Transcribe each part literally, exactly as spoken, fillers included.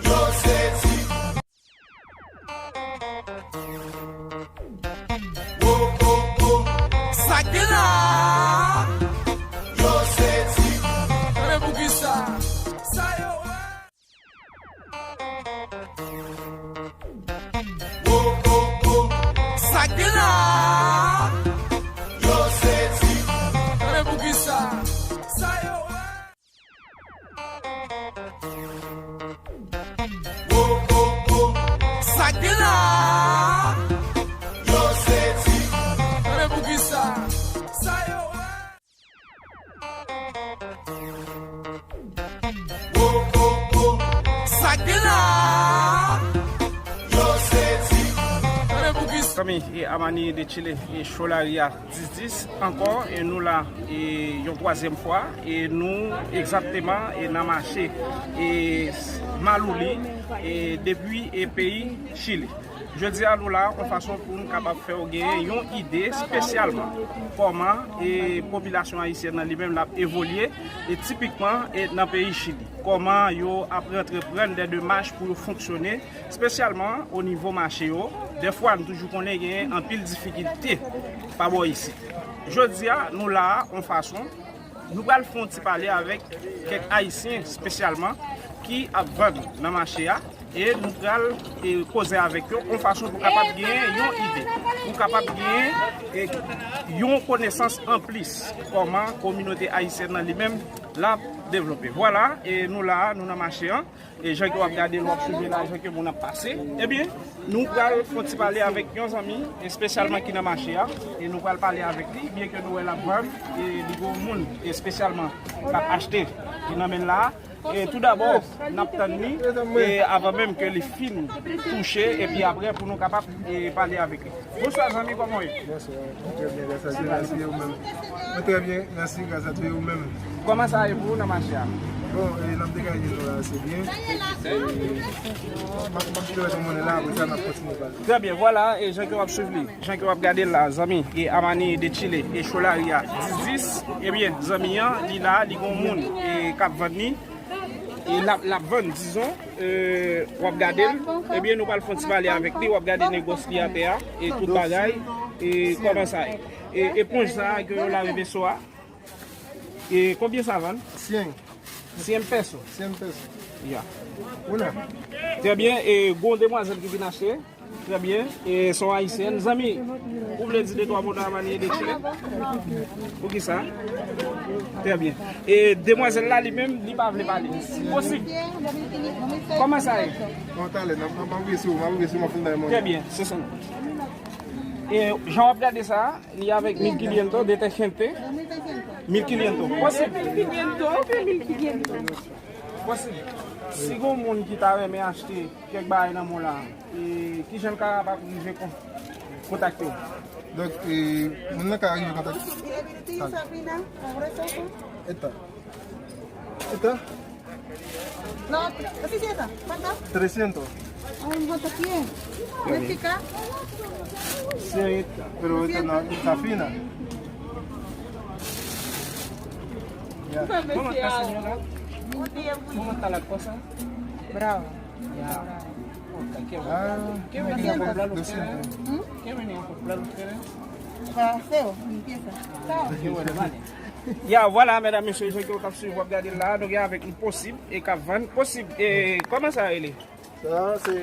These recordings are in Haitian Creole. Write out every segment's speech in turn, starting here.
Yo sezi. Wo, wo, wo. Sa gen la. Yo sezi. Men poukisa? Sa yo wè. Wo, wo, wo. Sa gen la. Yo sezi. Men poukisa? Sa yo wè. Wo, wo, wo. Sa gen la. Yo sezi. Men poukisa? Sa yo wè. Wo, wo, wo. Sa gen la. Yo sezi. Men poukisa? Zanmi, e Amani de Chile, e Cholaria dis dis ankò, e nou la, e yon twazyèm fwa, e nou egzakteman, e nan mache, e Malouli, e depi, e peyi Chili. Jodi a, nou la, yon fason pou nou kapab fè w genyen yon ide espesyalman kòman, e popilasyon ayisyèn nan li menm l ap evolye, e tipikman, e nan peyi Chili. Kòman yo ap antreprann de demach pou yo fonksyone, espesyalman o nivo mache yo. Dèfwa, nou toujou konnen genyen anpil difikilte pa bò isit. Jodi a, nou la a, yon fason, nou pral fè yon ti pale avèk kèk Ayisyen, espesyalman, ki ap vann nan mache a, e nou pral, e, koze avèk yo, yon fason pou kapab genyen yon ide, pou kapab genyen, e, yon konesans anplis kòman kominote ayisyèn nan li menm l ap devlope. Vwala, e nou la a, nou nan mache an. E jan ke w ap gade l, w ap swiv la, jan ke moun ap pase. Ebyen, nou pral fè yon ti pale avèk yon zanmi, espesyalman ki nan mache a. E nou pral pale avèk li, byen ke nou wè l ap vann, e li gon moun, espesyalman, k ap achte, ki nan men l la a. E toudabò, n ap tann li, e avan menm ke li fin touche, epi apre, pou nou kapab, e pale avèk li. Bonswa, zanmi, kòman w ye? Bonswa, mwen trè byen, gras a Dye, mèsi, e ou menm? Mwen trè byen, mèsi, gras a Dye, e ou menm? Kòman sa ye pou ou nan mache a? Bon, e, n ap degaje nou la, se byen. E, m ap, m ap kite w mounen la, apre sa, n ap kontinye pale. Trè byen, vwala, e jan ke w ap swiv li, jan ke w ap gade l la, zanmi, e Amani de Chile, e Cholaria dis dis, ebyen, zanmi an, li la, li gon moun, e k ap vann li, e l ap, l ap vann, dizon, e, w ap gade l, ebyen, nou pral fè yon ti pale avèk li, w ap gade negòs li atè a, e tout bagay, e kòman sa ye. E eponj sa a ke yo lave veso a, e konbyen sa vann? Cien. Cien peso. Cien peso. Ya. Una. Trè byen, e gon demwazèl ki vin achte. Trè byen. E se yon ayisyèn. Zanmi, ou vle di de twa mo nan Amani de Chile? Poukisa? Trè byen. E demwazèl la, li menm, li pa vle pale. Posib. Kòman sa ye? Bon, talè, n ap, n ap, m ap rive sou ou, m ap rive sou ou, m ap fin bay mwen. Trè byen, se sa. E jan w ap gade sa, li avèk mil quinientos, de tè chente. Mil quinientos. Posib. Mil quinientos, mil quinientos. Posib. Si gon moun ki ta renmen achte kèk bagay nan men w la, e kijan l ka rive kon-, kontakte w? Donk, e, moun nan ka rive kontakte. Eta. Eta. No, así sí está. ¿Cuánto? Trescientos. Ay, ¿cuánto quién? ¿Mexicano? Sí, pero esta no, está fina. Ya. ¿Cómo está, señora? ¿Cómo está la cosa? Bravo. Ya. Ah, ¿qué venía a comprar ustedes? ¿Qué venía a comprar ustedes? Para aseo, limpieza. Qué bueno, vale. Ya, vwala, medam, mesye, jan ke w t ap swiv, w ap gade l la, nou gen avèk nou Posib, e k ap vann. Posib, e kòman sa rele? Sa, se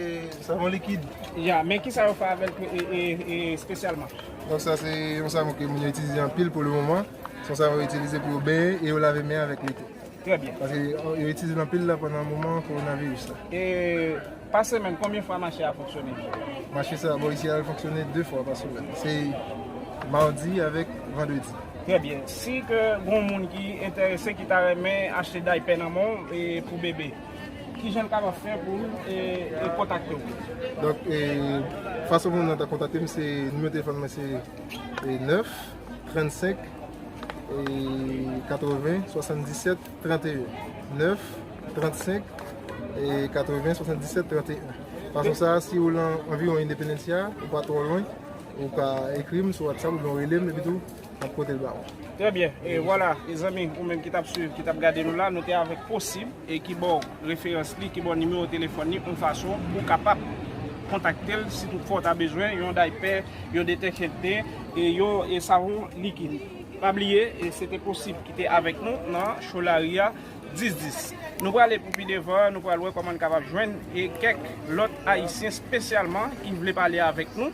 savon likid. Ya, men kisa yo fè avè l, e, e, e, espesyalman? Donk, sa, se yon savon ke moun yo itilize anpil pou le moman. Se yon savon yo itilize pou yo benyen e yo lave men avèk li tou. Trè byen. Paske yo itilize l anpil la pandan moman kowonaviris la. E pa semèn, konbyen fwa mache a fonksyone? Mache sa, bò isi a, l fonksyone de fwa pa semèn. Se madi avèk vandredi. Trè byen. Si ke gon moun ki enterese, ki ta renmen achte daypè nan men w, e, pou bebe, kijan l kapab fè pou l, e, e, kontakte w? Donk, e, fason pou moun nan ta kontakte m, se nimewo telefòn mwen, se, e, nèf, trannsenk, e, katreven, swasanndisèt, tranteyen. Nèf, trannsenk, e, katreven, swasanndisèt, tranteyen. Fason sa a, si ou nan anviwon Independencia, ou pa twò lwen, ou ka ekri m sou WhatsApp oubyen ou rele m, epi tou, Pote l ba ou. Trè byen. E vwala, e zanmi, ou menm ki t ap swiv, ki t ap gade nou la, nou te avèk Posib e ki ba w referans li, ki ba w nimewo telefòn li, yon fason pou w kapab kontakte l si toutfwa w ta bezwen yon daypè, yon dezenfektan, e yon, e savon likid. Pa bliye, e se te Posib ki te avèk nou nan Cholari a, dis dis. Nou prale pou pi devan, nou pral wè kòman n kapab jwenn e kèk lòt Ayisyen espesyalman ki vle pale avèk nou.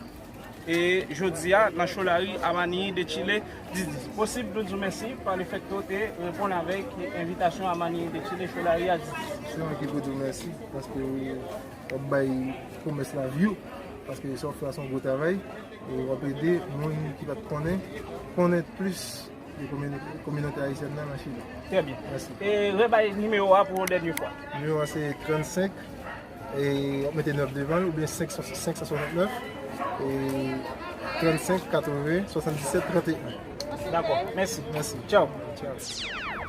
E jodi a, nan Cholari Amani de Chile, dis dis. Posib nou di w mèsi pa lefèt ke w te reponn avèk envitasyon Amani de Chile Cholari a dis dis. Se mwen ki pou di w mèsi, paske w ap bay komès la vi w, paske sa w fè a se yon gwo travay, e w ap ede moun ki pa t konnen, konnen plis de kominote ayisyèn nan nan Chili. Trè byen. Mèsi. E rebay nimewo a pou yon dènye fwa. Nimewo a se trannsenk, e w ap mete nèf devan l, oubyen senk san swasannnèf, e trannsenk katreven swasanndisèt tranteyen. Dakò, mèsi. Mèsi. Tchaw. Tchaw.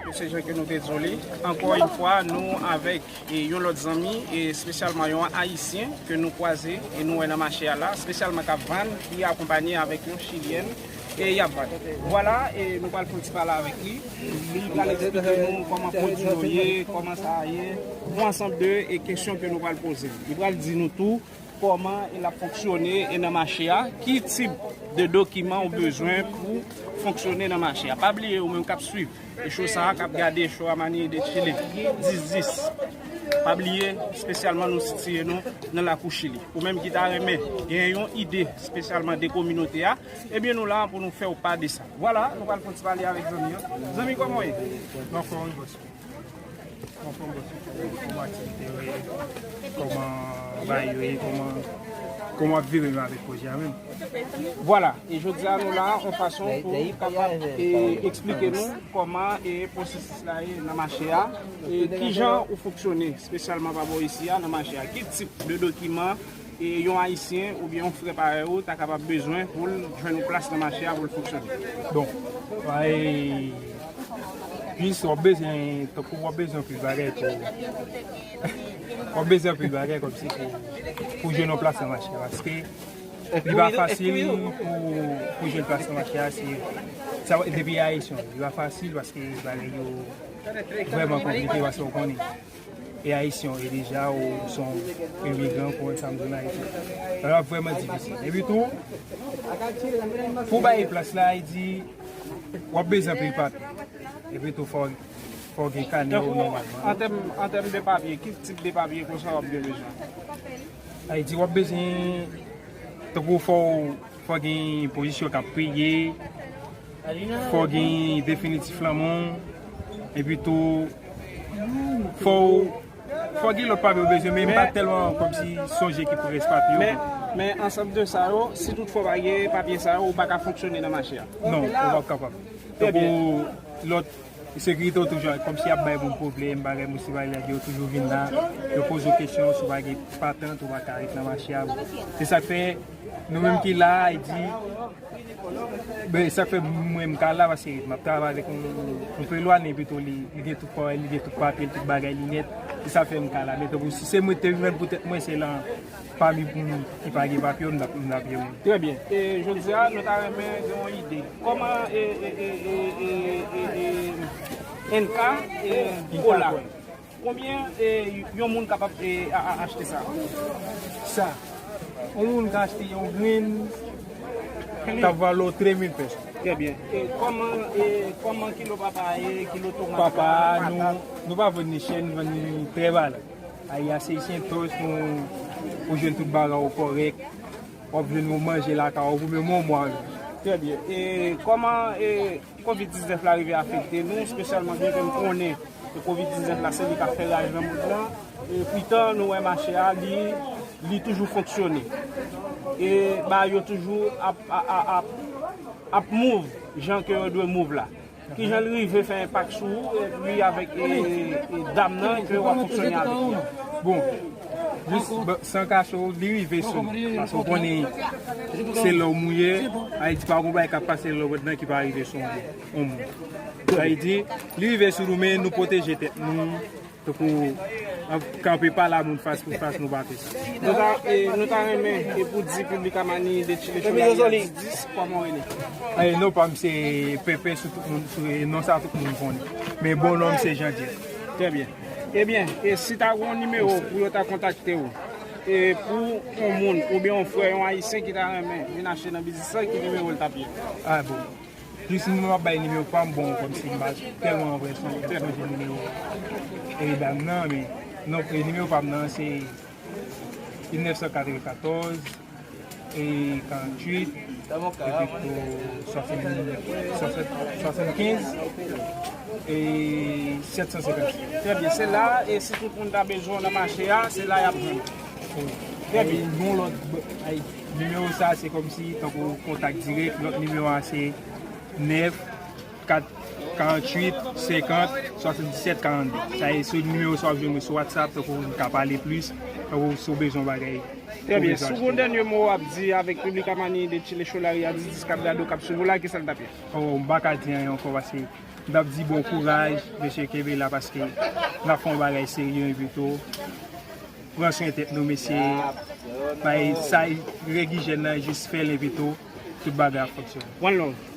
Mesye Jean ke nou te di w li, ankò yon fwa, nou avèk e yon lòt zanmi, e espesyalman yon Ayisyen ke nou kwaze e nou wè nan mache a la, espesyalman k ap vann, ki akonpanye avèk yon Chilyèn, e y ap vann. Vwala, e nou pral fè yon ti pale avèk li. Li pral eksplike nou kòman pwodui yo ye, kòman sa a ye, yon ansanm de, e kesyon ke nou pral poze l. Li pral di nou tou kòman l ap fonksyone e nan mache a, ki tip de dokiman ou bezwen pou fonksyone nan mache a. Pa bliye, ou menm k ap swiv e show sa a, k ap gade show Amani de Chile dis dis. Pa bliye, espesyalman nou sitiye nou nan lakou Chili. Ou menm ki ta renmen gen yon ide espesyalman de kominote a, ebyen nou la pou nou fè w pa de sa. Vwala, nou pral fè yon ti pale avèk zanmi an. Zanmi, kòman w ye? Anfòm, wi, bòs. Anfòm, bòs. Kòman aktivite yo ye? Kòman bagay yo ye? Kòman, kòman w ap viv avèk pwojè a menm? Vwala, e jodi a nou la, yon fason pou w kapab, e, eksplike nou kòman, e, pwosesis la ye nan mache a, e kijan ou fonksyone, espesyalman pa bò isi a, nan mache a. Ki tip de dokiman, e, yon Ayisyen oubyen yon frè parèy ou ta kapab bezwen pou l jwenn yon plas nan mache a pou l fonksyone? Bon, e, plis w ap bezwen, tankou w ap bezwen anpil bagay pou, w ap bezwen anpil bagay kòmsi pou, pou jwenn yon plas nan mache a, paske li pa fasil pou, pou jwenn plas nan mache a, se, sa, depi Ayisyen, li pa fasil paske bagay yo vrèman konplike, paske w konnen, e Ayisyen, e deja, ou se yon imigran, ou konprann sa m di w la, e tou. Sa va vrèman difisil. Epi tou, pou bay plas la, li di, w ap bezwen anpil papye. Epi tou, fò, fò w gen kanè w nòmalman. An tèm, an tèm de papye, ki tip de papye konsa w ap gen bezwen? Sa vle di w ap bezwen, tankou fò w, fò w gen pozisyon k ap peye, fò w gen definitif lanmò w, epi tou, fò w, fò w gen lòt papye w bezwen, men pa tèlman kòmsi sonje ki près papye yo. Men, men ansanm de sa yo, si toutfwa w pa gen papye sa yo, ou pa ka fonksyone nan mache a. Non, ou p ap kapab. Trè byen. Tankou lòt sekirite yo toujou kòmsi y ap bay moun pwoblèm, bagay, moun si bagay la, yo toujou vin la, yo poze w kesyon, si w pa gen patant, ou pa ka ret nan mache a. Se sa k fè, nou menm ki la a, e di, ben, sa k fè mwen m ka la, paske m ap travay avèk yon, yon pelwani, epi tou li, li gen tout pa-, li gen tout papye l, tout bagay li nèt. Se sa k fè m ka la. Men tankou si se mwen te vin pou tèt mwen, se lan pami moun ki pa gen papye yo, m t ap, m t ap ye moun. Trè byen. E jodi a, nou ta renmen gen yon ide. Kòman, e, e, e, e, e, e, e, N K, e, Kola? Konbyen, e, yon moun kapab, e, a, a, achte sa? Sa. Yon moun ka achte yon grenn k ap vale w trè mil peso. Trè byen. E kòman, e, kòman kilo papa a ye, kilo tomat la, patat? Papa, nou, nou pa vann li chè, nou vann li trè valè. Ay, a se sentòs pou, pou jwenn tout bagay ou kòrèk. W ap jwenn yon manje lakay ou pou menm yon mwa. Trè byen. E kòman, e, kovid diznèf la rive afekte nou, espesyalman byen ke m konnen ke kovid diznèf la se li k ap fè raj nan mond lan. E poutan nou wè mache a, li, li toujou fonksyone. E bagay yo toujou ap, ap, ap, ap, ap move jan ke yo dwe move la. Kijan l rive fè enpak sou ou, epi avèk, e, e, dam nan ke w ap fonksyone avèk li an? Bon, jis, bon, san kache w, li rive sou m. Paske w konnen se lè w mouye, Ayiti pa gon bagay k ap pase lòt bò nan ki pa rive sou yon moun. Sa vle di, li rive sou nou, men nou pwoteje tèt nou. Tankou, Kanpe pale a moun fas pou fas, nou pa fè sa. Nou ta, e, nou ta renmen e pou di piblik Amani de Chile Cholaria dis dis, kòman w rele? E non pa m se Pepe, sou tout moun, sou, e non sa tout moun konnen. Men bon non m se Jean Dieu. Trè byen. Ebyen, e si ta gen yon nimewo pou yo ta kontakte w, e pou yon moun oubyen yon frè, yon ayisyen ki ta renmen vin achte nan biznis la, ki nimewo l t ap ye? Ah bon. Plis moun ap bay nimewo pa m, bon, kòmsi m pa tèlman vre son, m sonje nimewo e dam nan, men non, e nimewo pa m nan se mil nèf san katrevenkatòz, e karanntuit, epi tou swasann, swasann, swasannkenz, e sèt san senkannsèt. Trè byen, se la, e si tout moun ta bezwen w nan mache a, se la y ap jwenn ou. Trè byen. Gon lòt, ay, nimewo sa se kòmsi tankou kontak dirèk, lòt nimewo a se nèf kat karanntuit senkant swasanndisèt karannde. Sa e sou nimewo sa w ap jwenn mwen sou WhatsApp, tankou n ka pale plis, tankou si w bezwen bagay. Trè byen. Si w gen yon dènye mo w ap di avèk piblik Amani de Chile Cholaria dis dis k ap gade w, k ap swiv ou la, kisa l t ap ye? Oh, m pa ka di anyen ankò paske m t ap di bon kouraj, mesye kenbe la paske n ap fè yon bagay serye epi tou. Pran swen tèt nou, mesye. Bay sa règ ijyèn nan, jis fè l epi tou, tout bagay ap fonksyone. One love.